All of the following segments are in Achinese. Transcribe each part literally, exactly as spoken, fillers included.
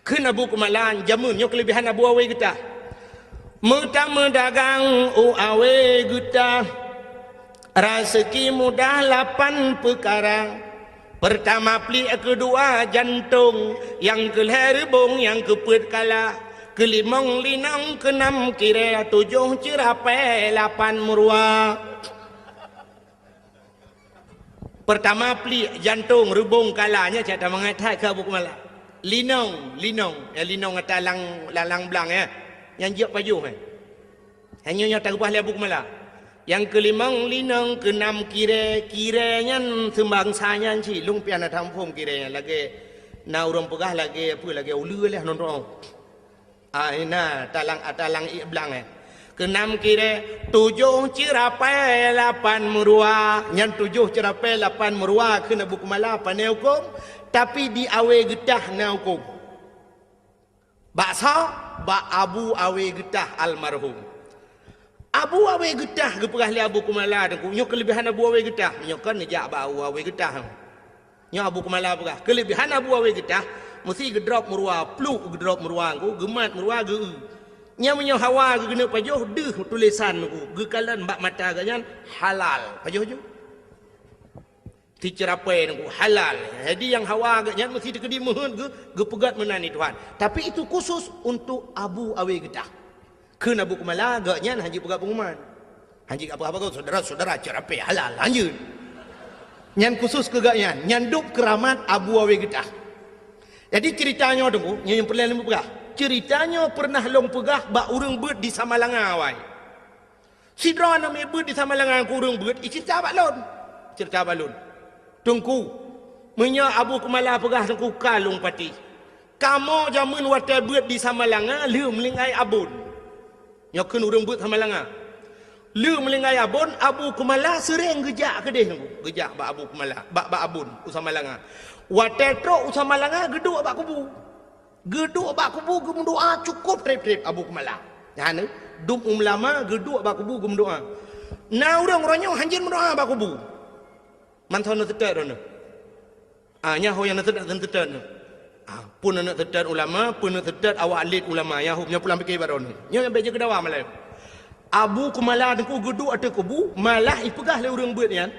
Kheun Abu Kumala, jameun nyoe keuleubehan Abu Awe Geutah. Meutameudagang u Awe Geutah, raseuki mudah lapan peukara. Peurtama pliek, keudua jantong, nyang keulhèe reubong, nyang keupeuet kala, keulimong linong, keunam kirèe, tujoh ceurapèe, lapan meuruwa. Peurtama pliek, jantong, reubong, kala, nyan cit tamangat that keu Abu Kumala. Linong, linong, ya, linong ata lang, lang, lang blang, ya. Nyang jeuet pajoh, eh. Hanya nyang takeubah lé Abu Kumala. Nyang keulimong linong, keunam kirèe, kirèe nyan seumbangsa nyan cit, lôn pih hana taphom kirèe nyan, lagèe na ureueng peugah lagèe apa, lagèe uleue lé nonton. Ah, ina, talang, talang ié blang, eh. Keunam kirèe, tujoh ceurapèe, lapan meuruwa. Nyan tujoh ceurapèe, lapan meuruwa kheun Abu Kumala, pane hukôm, tapi di Awe Geutah na hukôm. Bak soe? Bak Abu Awe Geutah almarhum. Abu Awe Geutah geupeugah lé Abu Kumala Teungku, nyoe keuleubehan Abu Awe Geutah. Nyoe kan neujak bak Abu Awe Geutah. Nyoe Abu Kumala peugah, keuleubehan Abu Awe Geutah, meusti geudrop meuruwa, pluek geudrop meuruwa Teungku, geumat meuruwa geu-eu. Nyan meunyoe hawa geukeuneuk pajoh, deuh tulésan Teungku, geukalon bak mata geuh nyan halal. Pajoh ju. Siceurapèe Teungku, halal. Jadi nyang hawa geuh nyan meusti teukeudi meuheuet geu-, geupeugöt meunan di Tuhan. Tapi itu khusus untuk Abu Awe Geutah. Kheun Abu Kumala, geuh nyan hana jipeugah pengumuman. Hana jipeugah apa-apa, saudara-saudara, ceurapèe halal, lanjut. Nyan khusus keu geuh nyan, nyan dub keuramat Abu Awe Geutah. Jadi ceurita nyoe Teungku, nyoe nyang peureulèe lôn peugah. Ceurita nyoe peureunah lôn peugah bak ureueng beuet di Samalanga awai. Sidroe aneuk miet beuet di Samalanga keu ureueng beuet, iceurita bak lôn. Ceurita bak lôn. Teungku, meunyoe Abu Kumala peugah Teungku ka lôn patéh. Kamoe jameun watèe beuet di Samalanga lheueh meulinggai abon. Nyoe kheun ureueng beuet Samalanga. Lheueh meulinggai abon, Abu Kumala seuréng geujak keudeh Teungku. Geujak bak Abu Kumala, bak, bak abon u Samalanga. Watèe trok u Samalanga, geuduek bak kubu. Geuduek bak kubu geumeudoa cukôp trép-trép Abu Kumala. Nyan, dum ulama geuduek bak kubu geumeudoa. Na ureueng uroe nyoe hanjeuet meudoa bak kubu. Mantong na teutet droeneuh. Ah, nyan ho nyang na teutet, na teutet nyoe. Ah, peue na teutet ulama, peue na teutet awak lét ulama. Nyan ho, nyoe pulang pike bak droeneuh. Nyoe nyang bèk jeuet keu dawa malam. Abu Kumala Teungku geuduek ateueh kubu, malah ipeugah lé ureueng beuet nyan,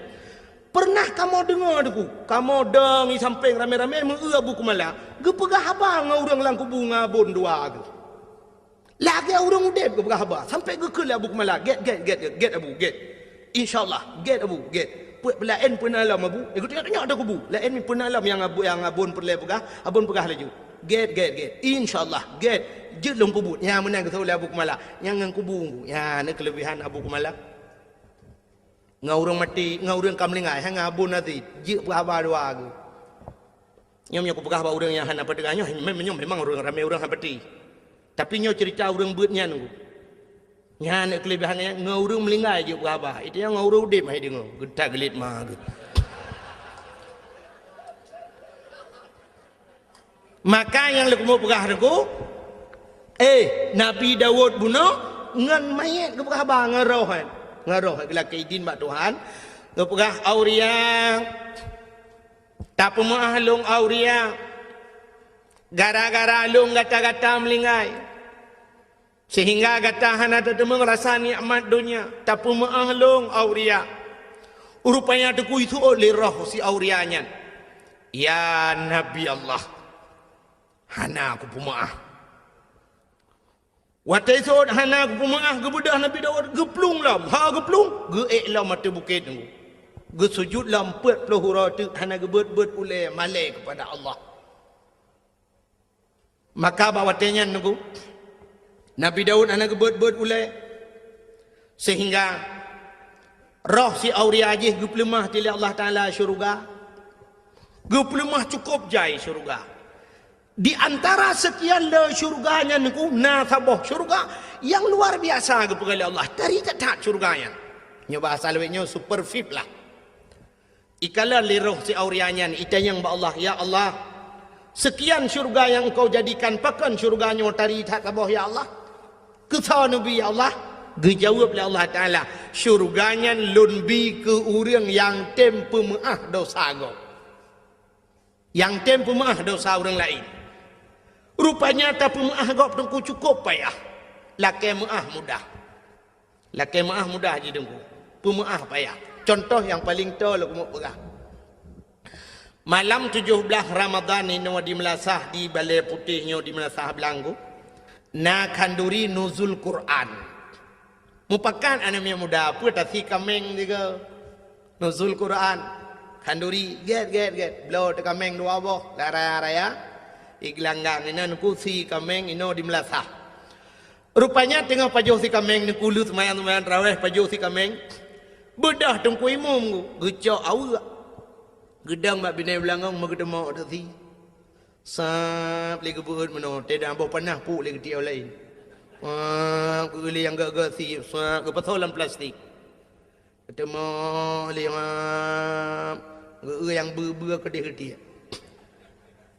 "Peureunah kamoe deungoe Teungku, kamoe dong i sampéng ramé-ramé meu-eu Abu Kumala geupeugah haba ngon ureueng lam kubu ngon abon dua geuh. Lagèe ureueng udép geupeugah haba, sampoe geukheun lé Abu Kumala, 'Gèt, gèt, gèt, gèt, gèt Abu, gèt. Insya Allah, gèt Abu, gèt. Peuet peulaén peue na lom Abu?' Eh, geutanyoe-tanyoe ateueh kubu. Laén peue na lom nyang abu-, nyang abon peureulèe peugah, abon peugah laju, 'Gèt, gèt, gèt. Insya Allah, gèt. Jeuet lôn peubuet.' Nyan meunan geuseuôt lé Abu Kumala. Nyan ngon kubu, nyan na keuleubehan Abu Kumala. Ngon ureueng maté, ngon ureueng ka meuninggai, hai ngon abon até, jeuet peugah haba dua geuh. Nyoe meunyoe kupeugah bak ureueng nyang hana peuteugah nyoe, mem-, nyoe memang ureueng ramé ureueng hana peuti. Tapi nyoe ceurita ureueng beuet nyan Teungku. Nyan keuleubehan nyan, ngon ureueng meuninggai jeuet peugah haba. Itu nyang ngon ureueng udép hai deungoe, geutak geulet ma geuh. Maka nyang lôn keumeung peugah Teungku, eh, Nabi Daud bunoe ngon manyét geupeugah haba ngon roh, eh. Ngon roh, eh, geulakée idin bak Tuhan. Geupeugah, "Auria, tapeumeuáh lôn, Auria. Gara-gara lôn gata-gata meuninggai. Seuhingga gata hana tateumeung rasa nikmat donya, tapeumeuáh lôn, Auria." Rupanya Teungku jiseuôt lé roh si Auria nyan, "Ya Nabi Allah, hana kupeumeuáh." Watée jiseuôt hana kupeumeuáh, geubeudôh Nabi Daud, geuplueng lom, ha geuplueng, geuék lom ateueh bukét Teungku. Geusujut lom peuet ploh uroe teuk hana geubeuet-beuet ulée malée keupada Allah. Maka bak watée nyan Teungku, Nabi Daud hana geubeuet-beuet ulée, seuhingga roh si Auria jih geupeuleumah lé Allah Taala syeuruga. Geupeuleumah cukôp jai syeuruga. Di antara seukian le syeuruga nyan Teungku, na saboh syeuruga nyang luar biasa geupeugah lé Allah. Tari that-that syeuruga nyan. Nyoe bahasa lawét nyoe super V I P lah. Ikalon lé roh si Auria nyan, itanyong bak Allah, "Ya Allah, seukian syeuruga nyang Engkau jadikan, pakon syeuruga nyoe tari that saboh, ya Allah? Keusoe neubi, ya Allah?" Geujaweueb lé Allah Taala, "Syeuruga nyan Lôn bi keu ureuëng nyang tem peumeuáh desya gob, nyang tem peumeuáh desya ureuëng laén." Rupanya tapeumeu'ah gob Teungku cukôp payah. Lakée meu'ah mudah. Lakée meu'ah mudah jih Teungku. Peumeu'ah payah. Cuntoh nyang paleng toe lôn keumeung peugah. Malam tujoh blaih Ramadhan inoe di meulasah, di Balée Putéh nyoe di meulasah Beulanggu, na khanduri nuzul Quran. Mupakat aneuk miet muda, peue tasi kaméng sigoe. Nuzul Quran. Khanduri, gét, gét, gét. Bloe teukaméng dua boh, lam raya-raya. Igeulanggang inan kusi kaméng inoe di meulasah. Rupanya teungoh pajoh si kaméng, neukuleuet seumayang-seumayang tarawih, pajoh si kaméng. Beudôh Teungku Imum geucok aweuek. Geudong bak binéh beulangong meugeuteumok teuk si. Sab lé geubeuet meunoe, teudah boh panah puk lé geutiek laén. Sab geueu lé nyang gét-gét si, sab geupasoe lam plastik. Teumoh lé ngon geu-, nyang beu-beu keudeh geutiek.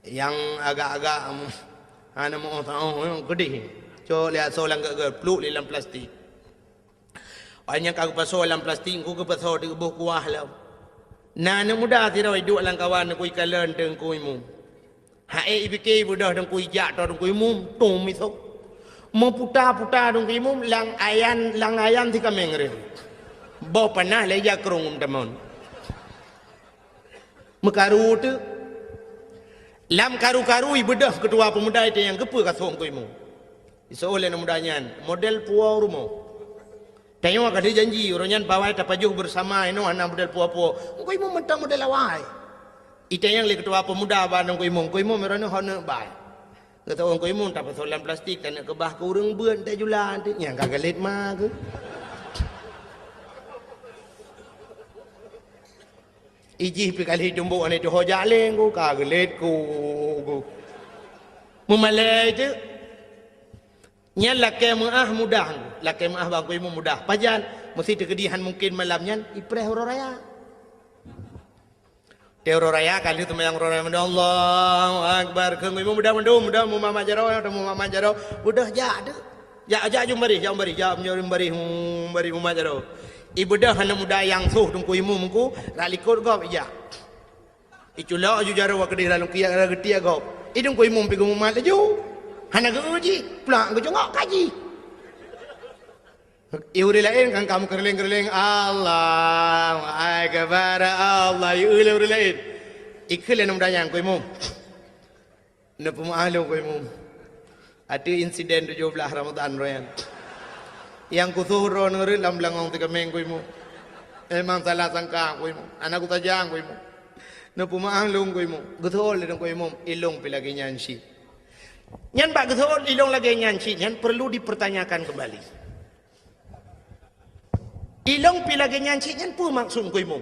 Nyang agak-agak, em, hana meu-oh saôh, em, keudeh. Cok lé asoe lam geu-, geu-, pluek lé lam plastik. Óh nyang ka geupasoe lam plastik, engku geupasoe di boh kuah lom. Na aneuk muda sidroe iduek lam kawan Teungku ikalon Teungku Imum. Hai ipike beudôh Teungku ijak tô Teungku Imum, tum isok. Meuputa-puta Teungku Imum lam ayan, lam ayan si kaméng reuh. Boh panah lé ija krông meutamon. Meukaru teuk. Lam karu-karu ibeudôh keutua peumuda itu nyang geupeu ka sôk Teungku Imum. Iseuôh lé aneuk muda nyan, model puwoe rumoh. Tanyoe ka lheueh janji, uroe nyan bawai tapajoh beusama inoe hana model puwoe-puwoe. Teungku Imum mantong model awai. Itanyong lé keutua peumuda bak Teungku Imum, Teungku Imum, uroe nyoe hana bai. Geutanyong Teungku Imum, tapasoe lam plastik, taneuk keubah keu ureueng beuet, tajula, nyang ka galét ma keuh. Ijih pi kali tumbok aneuk tuho jaleng ku, ka galét ku, ku. Meumalée teuk. Nyan lakée meu'ah mudah, lakée meu'ah bak Teungku Imum mudah. Pajan, meusi teukeudi han mungken malam nyan, ipreh uroe raya. Teuh uroe raya, ka lheueh seumayang uroe raya, Allahu Akbar. Keu Teungku Imum mudah mandum, mudah mumat jaroe, mumat jaroe. Beudôh jak teuk. Jak, jak jumbarih, jak jumbarih, jak jumbarih, jumbarih mumat jaroe. Ibeudôh aneuk muda nyang sôh Teungku Imum ku, rot likot gob ijak. Iculok laju jaroe keudeh lam kiak, geutiek gob. Idong Teungku Imum pi geumumat laju. Hana geu jih, plak geucungok kaji. I ureueng laén kan ka meukeureuléng-keureuléng, "Allahu Akbar, Allah," i ureueng laén. Ikheun lé aneuk muda nyan, Teungku Imum. Neupeumeu'ah lôn Teungku Imum. Ateueh insiden tujoh blaih Ramadhan uroe nyan. Nyang kusôh droeneuh rhot lam beulangong teukeumeng Teungku Imum. Memang salah sangka Teungku Imum. Hana kusaja Teungku Imum. Neupeumeu'ah lôn Teungku Imum. Geuseuôt lé Teungku Imum, ilôn pi lagée nyan cit. Nyan bak geuseuôt ilôn lagée nyan cit nyan perlu dipertanyakan kembali. Ilôn pi lagée nyan cit nyan peue maksud Teungku Imum?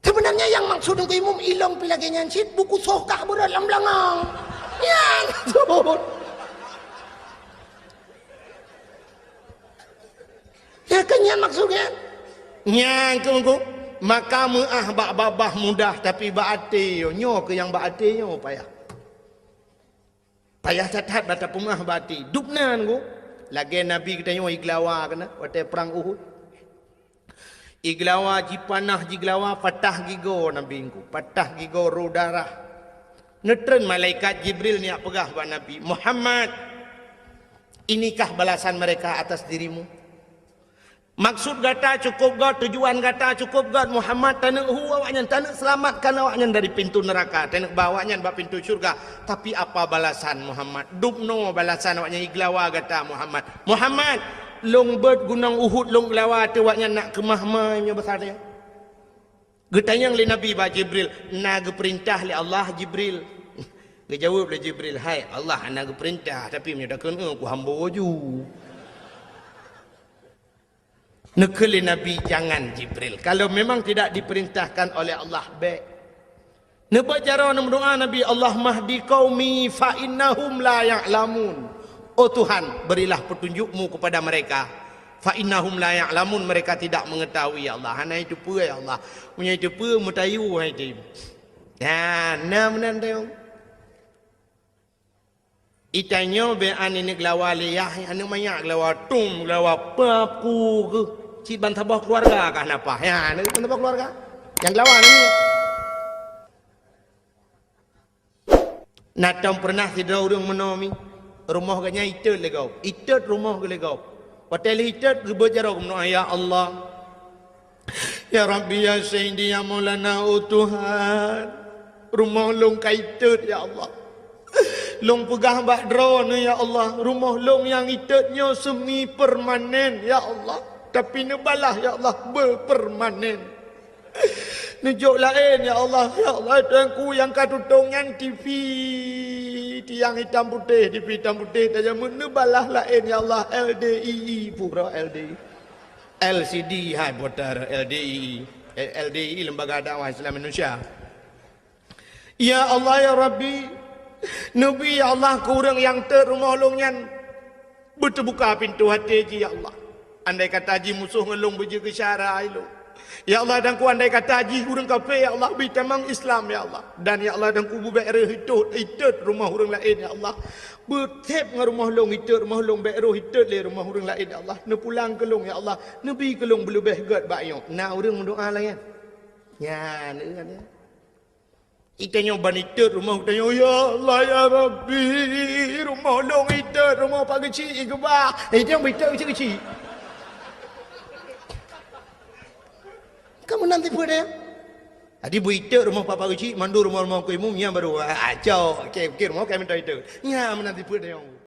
Sebenarnya nyang maksud Teungku Imum ilôn pi lagée nyan cit buku soh kah beurot lam beulangong. Nyan maksud. Ya kan nyan maksud kan? Nyan keuh, maka meu'ah bak babah mudah, tapi bak até nyoe, nyoe keuh nyang bak até nyoe payah. Payah that-that bak tapeumeu'ah bak até. Dubna Teungku, lagée Nabi geutanyoe igeulawa keunan watée prang Uhud. Igeulawa, jipanah jigeulawa, patah gigoe Nabi Teungku, patah gigoe rô darah. Neutreun malaikat Jibril neujak peugah bak Nabi, "Muhammad, inikah balasan mereka atas dirimu?" Maksud gata cukôp gét, tujuan gata cukôp gét, Muhammad, taneuk hu awaknyan, taneuk seulamatkan awaknyan dari pintoe neuraka, taneuk ba awaknyan bak pintoe syeuruga. Tapi apa balasan Muhammad? Dubnoe balasan awaknyan igeulawa gata, Muhammad. Muhammad, lôn beuet gunong Uhud lôn geulawa ateueh awaknyan nak keumah ma nyoe basa teuh. Geutanyong lé Nabi bak Jibril, "Na geupeurintah lé Allah, Jibril?" Geujaweueb lé Jibril, "Hai, Allah hana geupeurintah, tapi meunyoe takheun, eh, ku hambo ju." Neukheun lé Nabi, "Jangan, Jibril. Kalau memang tidak diperintahkan oleh Allah, bék." Neubeuet jaroe neumeudoá Nabi, "Allahumma hdi qaumi fa innahum la ya'lamun." Oh Tuhan, berilah petunjuk-Mu kepada mereka. "Fa innahum la ya'lamun," mereka tidak mengetahui, ya Allah. Hana jiteupeue, ya Allah. Meunyoe jiteupeue, meutayue hai tem. Nah, na meunan tayong. Itanyoe bèk aneuk geulawa lé yah, aneuk manyak geulawa, tum geulawa, papu keuh. Cit ban saboh keuluwarga kah na paih. Ya, aneuk ban saboh keuluwarga. Nyang geulawa aneuk nyoe. Na tom pernah sidroe ureuëng meunoe mi, rumoh geuh nyan itot lé gob, itot rumoh geuh lé gob. Watée lheueh itot geubeuet jaroe geumeudoá, "Ya Allah, ya Rabbi, ya Sayyidi, ya Maulana, oh Tuhan, rumoh lôn ka itot, ya Allah. Lôn peugah bak Droeneuh, ya Allah, rumoh lôn nyang itot nyoe semi permanen, ya Allah, tapi neubalah, ya Allah, beupermanen. Neujok laén, ya Allah, ya Allah, Tuhanku, nyang ka tutong nyan TV, tiang hitam putéh, TV hitam putéh tajamut, neubalah laén, ya Allah, LDII pura LDII. LCD hai putar LDII. LDII Lembaga Dakwah Islam Indonesia. Ya Allah, ya Rabbi, neubi, ya Allah, keu ureuëng nyang tot rumoh lôn nyan beuteubuka pintoe até jih, ya Allah. Andai kata jih musoh ngon lôn beujeuet keu syara ilôn, ya Allah, Tuhanku, andai kata jih ureuëng kafé, ya Allah, beutamong Islam, ya Allah. Dan, ya Allah, Tuhanku, beubék roh itot, itot rumoh ureuëng laén, ya Allah. Beutheb ngon rumoh lôn itot, rumoh lôn bék roh itot lé rumoh ureuëng laén, ya Allah. Neupulang keu lôn, ya Allah. Neubi keu lôn beuleubeh gét bak nyoe. Na ureuëng meudoá lagée nyan? Nyan, nyan. Itanyoe ban itot rumoh, itanyoe, "Ya Allah, ya Rabbi, rumoh lôn itot, rumoh Pak Geuchik ikeubah." Eh, itanyoe beuitot keuchik-keuchik. Kamu nanti peue deh? Jadi beuitot rumoh Pak Geuchik, mandum rumoh-rumoh keu imum, nyan baru, ah, acok, oke, oke, rumoh kami minta itot. Nyan meunan tipe deh.